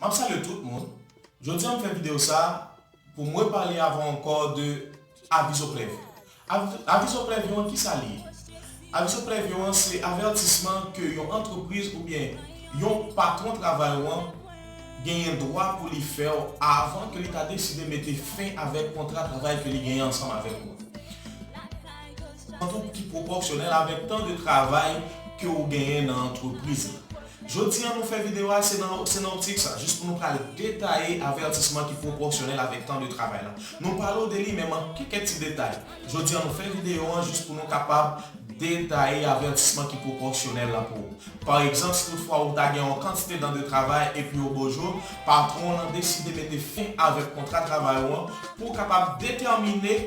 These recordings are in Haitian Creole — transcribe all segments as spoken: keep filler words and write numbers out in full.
M ap salye tout moun. Jodi a m fè videyo sa pou m repale avè w ankò de avizo prèvyo. Avi- Avizo prèvyo an, ki sa li ye? Avizo prèvyo an se avètisman ke yon antrepriz oubyen yon patwon travay ou an genyen dwa pou li fè w avan ke li ta deside mete fen avèk kontra travay ke li genyen ansanm avèk ou an. Tan ki pwopòsyonèl avèk tan de travay ke ou genyen nan antrepriz la. Jodi a nou fè videyo a se nan, se nan optik sa, jis pou nou pral detaye avètisman ki pwopòsyonèl avèk tan de travay la. Nou pale w de li, men manke kèk ti detay. Jodi a nou fè videyo an jis pou nou kapab detaye avètisman ki pwopòsyonèl la pou ou. Pa egzanp, si toutfwa ou ta gen yon kantite tan de travay epi yo bo jou, patwon w lan deside mete fen avèk kontra travay ou an pou w kapab detèmine,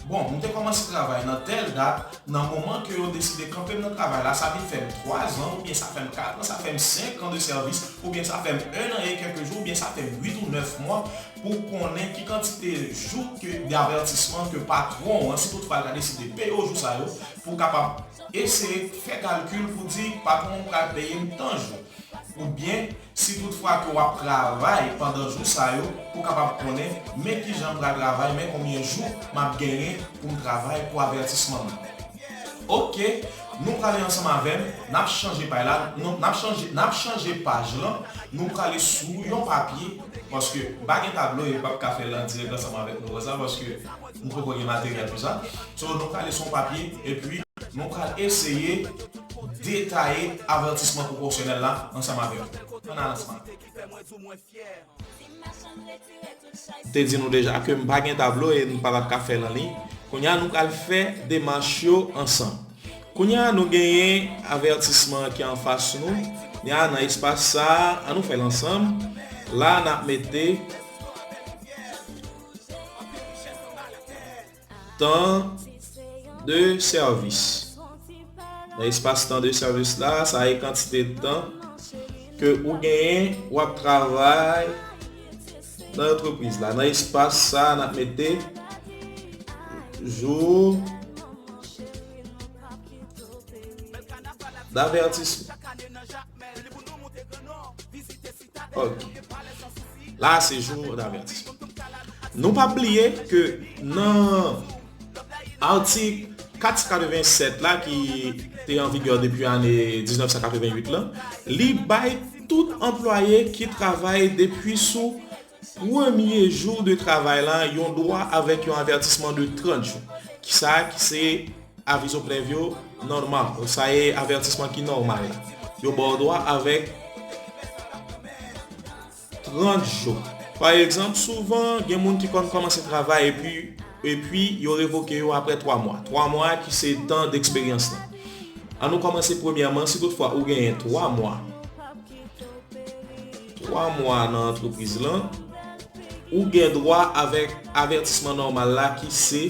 bon, m te kòmanse travay nan tèl dat, nan moman ke yo deside kanpe m nan travay la, sa vin fè m twa zan, oubyen sa fè m kat an, sa fè m senk an de sèvis, oubyen sa fè m en an e kèk jou, oubyen sa fè m uit ou nèf mwa, pou w konnen ki kantite jou ke, davètisman ke patwon w lan, si toutfwa l ta deside peye w jou sa yo, pou w kapab eseye fè kalkil pou di patwon w pral peye m tan jou. Oubyen, si toutfwa ke w ap travay pandan jou sa yo, pou w kapab konnen, men kijan m pral travay, men konbyen jou m ap genyen pou m travay pou avètisman m nan. Oke, nou prale ansanm avè m, n ap chanje paj la, nou, n ap chanje, n ap chanje paj lan, nou prale sou yon papye, paske m pa gen tablo e m p ap ka fè l an dirèk ansanm avèk nou konsa, paske m poko gen materyèl pou sa. So, nou prale sou yon papye, epi nou pral eseye detaye avètisman pwopòsyonèl la ansanm avè w. Ann al ansanm avè m. M te di nou deja ke m pa gen tablo e m pa t ap ka fè l an liy. Kounye a, nou pral fè demach yo ansanm. Kounye a, nou genyen avètisman ki anfas nou. Kounye a, nan espas sa a, ann nou fè l ansanm. La, n ap mete tan de sèvis. Nan espas tan de sèvis la, sa e kantite tan ke ou genyen w ap travay nan antrepriz la. Nan espas sa, n ap mete jou davètisman. Ok. La, se jou davètisman. Nou pa bliye ke nan atik kat san katrevennsèt la, ki te an vigè depi ane diznèf san katrevennuit lan, li bay tout anplwaye ki travay depi sou premye jou de travay la yon dwa avèk yon avètisman de trant jou. Kisa ki se avizo prèvyo nòmal? Sa e avètisman ki nòmal la. Yo ba w dwa avèk trant jou. Pa egzanp, souvan, gen moun ki konn kòmanse travay epi, epi yo revoke yo apre twa mwa. Twa mwa ki se tan deksperyans lan. Ann nou kòmanse premyèman, si toutfwa ou genyen twa mwa, twa mwa nan antrepriz lan, ou gen dwa avèk avètisman nòmal la ki se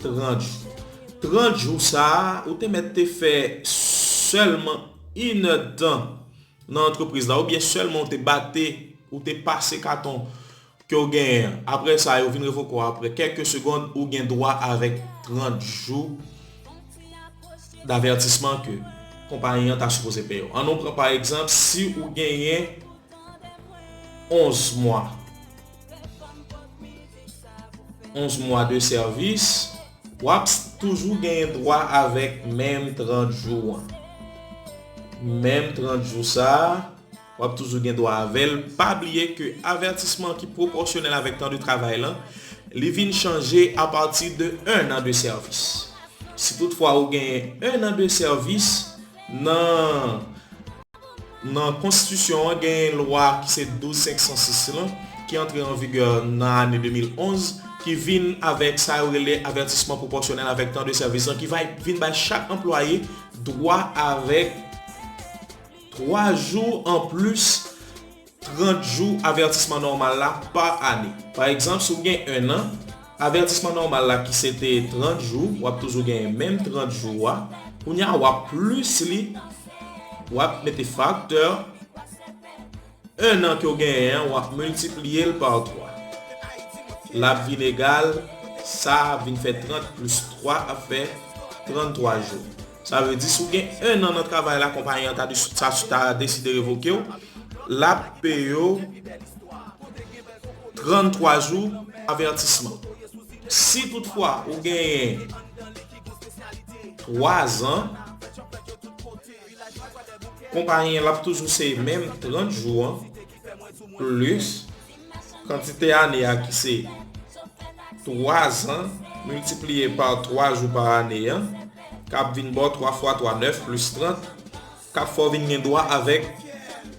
trant jou. Trant jou sa a, ou te mèt te fè sèlman inèdtan nan antrepriz la, oubyen sèlman ou te bate, ou te pase katon ke w genyen an. Apre sa, yo vin revoke w apre kèk segonn, ou gen dwa avèk trant jou davètisman ke konpayi an ta sipoze peye w. Ann nou pran pa egzanp, si ou genyen onz mwa, onz mwa de sèvis, w ap toujou genyen dwa avèk menm trant jou an. Menm trant jou sa a, w ap toujou gen dwa avè l. Pa bliye ke avètisman ki pwopòsyonèl avèk tan de travay lan, li vin chanje apati de en an de sèvis. Si toutfwa ou genyen en an de sèvis, nan, nan konstitisyon an, genyen lwa ki se douz senk san sis lan, ki antre an vigè nan ane de mil onz, ki vin avèk sa yo rele avètisman pwopòsyonèl avèk tan de sèvis lan, ki va vin bay chak anplwaye dwa avèk twa jou anplis trant jou avètisman nòmal la pa ane. Pa egzanp, si w gen en an, avètisman nòmal la ki se te trant jou, w ap toujou genyen menm trant jou a. Kounye a, w ap plis li, w ap mete faktè en an ke w genyen an, w ap miltipliye l pa twa. L ap vin egal, sa ap vin fè trant plis twa ap fè tranntwa jou. Sa vle di, si w gen en an nan travay la, konpayi an ta, ta, ta deside revoke w, l ap peye w tranntwa jou avètisman. Si toutfwa ou genyen twa zan, konpayi an l ap toujou se menm trant jou an, plis kantite ane a ki se twa zan miltipliye pa twa jou pa ane an, k ap vin ba w twa fwa twa, nèf plis trant, k ap fè w vin gen dwa avèk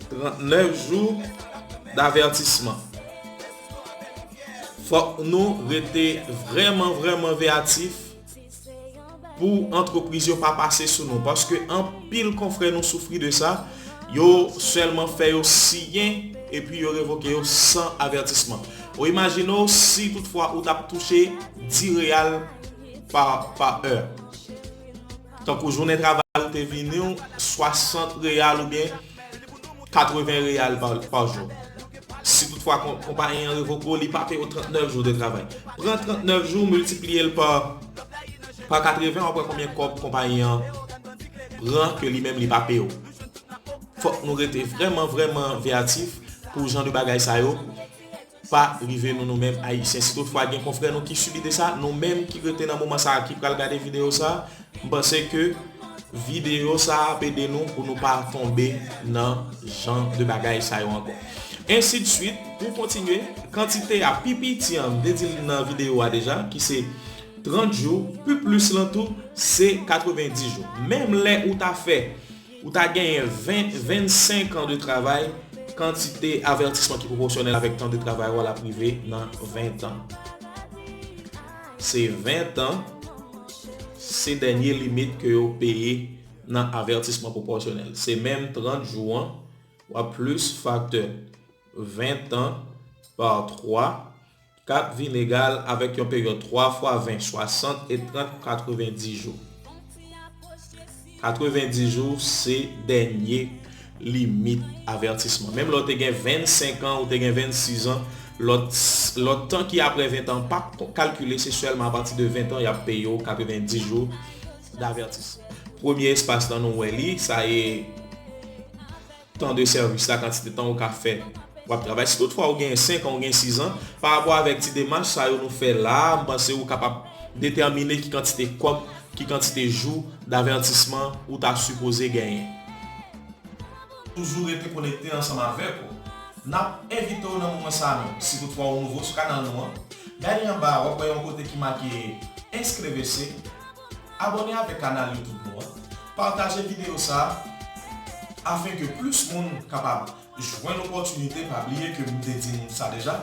trannèf jou davètisman. Fòk nou rete vrèman, vrèman veyatif pou antrepriz yo pa pase sou nou, paske anpil konfrè nou soufri de sa, yo sèlman fè yo siyen epi yo revoke yo san avètisman. Ou imajine w si toutfwa ou t ap touche dis reyal pa, pa è. Tankou jounen travay ou te vini w swasant reyal oubyen katreven reyal pa, pa jou. Si toutfwa kon-, konpayi an revoke w, li pa peye w trannèf jou de travay. Pran trannèf jou, miltipliye l pa, pa katreven, w ap wè konbyen kòb konpayi an pran ke li menm li pa peye w. Fòk nou rete vrèman, vrèman veyatif pou jan de bagay sa yo pa rive nou, nou menm Ayisyen. Si toutfwa gen konfrè nou ki sibi de sa, nou menm ki rete nan moman sa a, ki pral gade videyo sa a, m panse ke videyo sa a ap ede nou pou nou pa tonbe nan jan de bagay sa yo ankò. Ensi de swit, pou kontinye, kantite a pi piti an, m te di l nan videyo a deja, ki se trant jou, pi plis lan tou, se katrevenndis jou. Menm lè ou ta fè, ou ta genyen ven, vennsenk an de travay, kantite avètisman ki pwopòsyonèl avèk tan de travay ou a l ap rive nan ven tan. Se ven tan, se dènye limit ke yo peye nan avètisman pwopòsyonèl. Se menm trant jou an, w ap plis faktè ven tan pa twa, k ap vin egal avèk yon peryòd twa fwa ven, swasant, e trant, katrevenndis jou. Katrevenndis jou se dènye limit avètisman. Menm lè w te gen vennsenk an, ou te gen vennsis an, lòt, lòt tan ki apre ven tan p ap kalkile, se sèlman apati de ven tan y ap peye w katrevenndis jou davètisman. Premye espas lan nou wè li, sa e tan de sèvis la, kantite tan ou ka fè w ap travay. Si toutfwa ou gen senk an, ou gen sis an, pa rapò avèk ti demach sa yo nou fè la a, m panse ou kapab detèmine ki kantite kòb, ki kantite jou davètisman ou ta sipoze genyen. Toujou rete konekte ansanm avèk ou. N ap envite w nan moman sa a menm, si toutfwa ou nouvo sou kanal nou an, gade anba a, w ap wè yon kote ki make enskrevese, abòne avèk kanal YouTube nou an, pataje videyo sa a, afenke plis moun kapab jwenn opòtinite. Pa bliye ke m te di nou sa deja,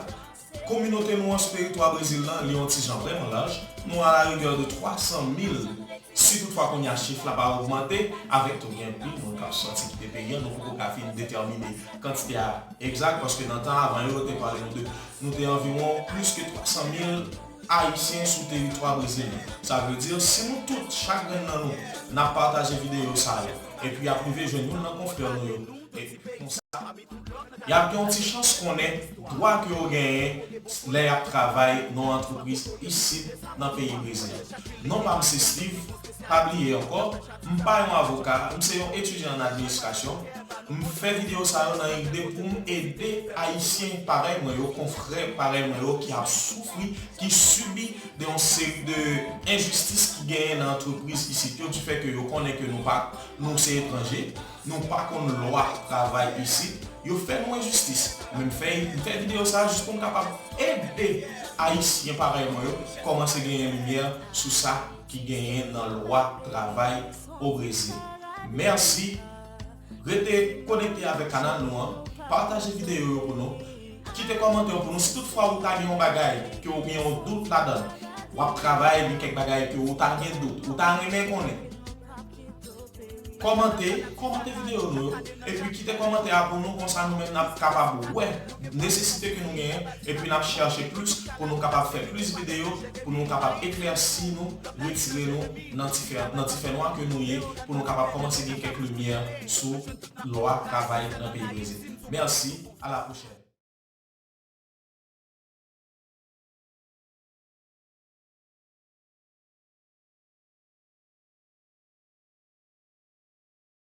kominote nou an sou teritwa Brezil lan, li yon ti jan vrèman laj, nou a la rigueur de twa san mil. Si toutfwa kounye a chif la pa ogmante, avèk tou gen anpil moun k ap sòti kite peyi an, nou poko ka fin detèmine kantite a egzak, paske nan tan avan yo, yo te pale nou de, nou te anviwon plis ke twa san mil Ayisyen sou teritwa Brezil lan. Sa vle di, si nou tout, chak grenn nan nou, n ap pataje videyo sa yo, epi y ap rive jwenn youn nan konfrè nou yo, e konsa, y ap gen yon ti chans konnen dwa ke yo genyen lè y ap travay nan yon antrepriz isit nan peyi Brezil. Non pa m se Steve, pa bliye ankò, m pa yon avoka, m se yon etidyan an administrasyon. M fè videyo sa yo nan ide pou m ede Ayisyen parèy mwen yo, konfrè parèy mwen yo ki ap soufri, ki sibi de yon seri de enjistis ki genyen nan antrepriz isit yo, difè ke yo konnen ke nou pa, nou se etranje, nou pa konn lwa travay isit, yo fè nou enjistis. Men m fè, m fè videyo sa a jis pou m kapab ede Ayisyen parèy mwen yo kòmanse genyen limyè sou sa ki genyen nan lwa travay o Brezil. Mèsi. Rete konekte avèk kanal nou an. Pataje videyo yo pou nou. Kite kòmantè pou nou. Si toutfwa ou ta gen yon bagay ke ou gen yon dout ladan l, w ap travay, gen kèk bagay ke ou ta gen dout, ou ta renmen konnen, kòmante, kòmante videyo nou yo, epi kite kòmantè a pou nou, konsa nou menm n ap kapab wè nesesite ke nou genyen, epi n ap chèche plis pou nou kapab fè plis videyo, pou nou kapab eklèsi nou, retire nou nan ti fè, nan ti fè nwa ke nou ye, pou nou kapab kòmanse gen kèk limyè sou lwa travay nan peyi Brezil. Mèsi, a la pwochèn.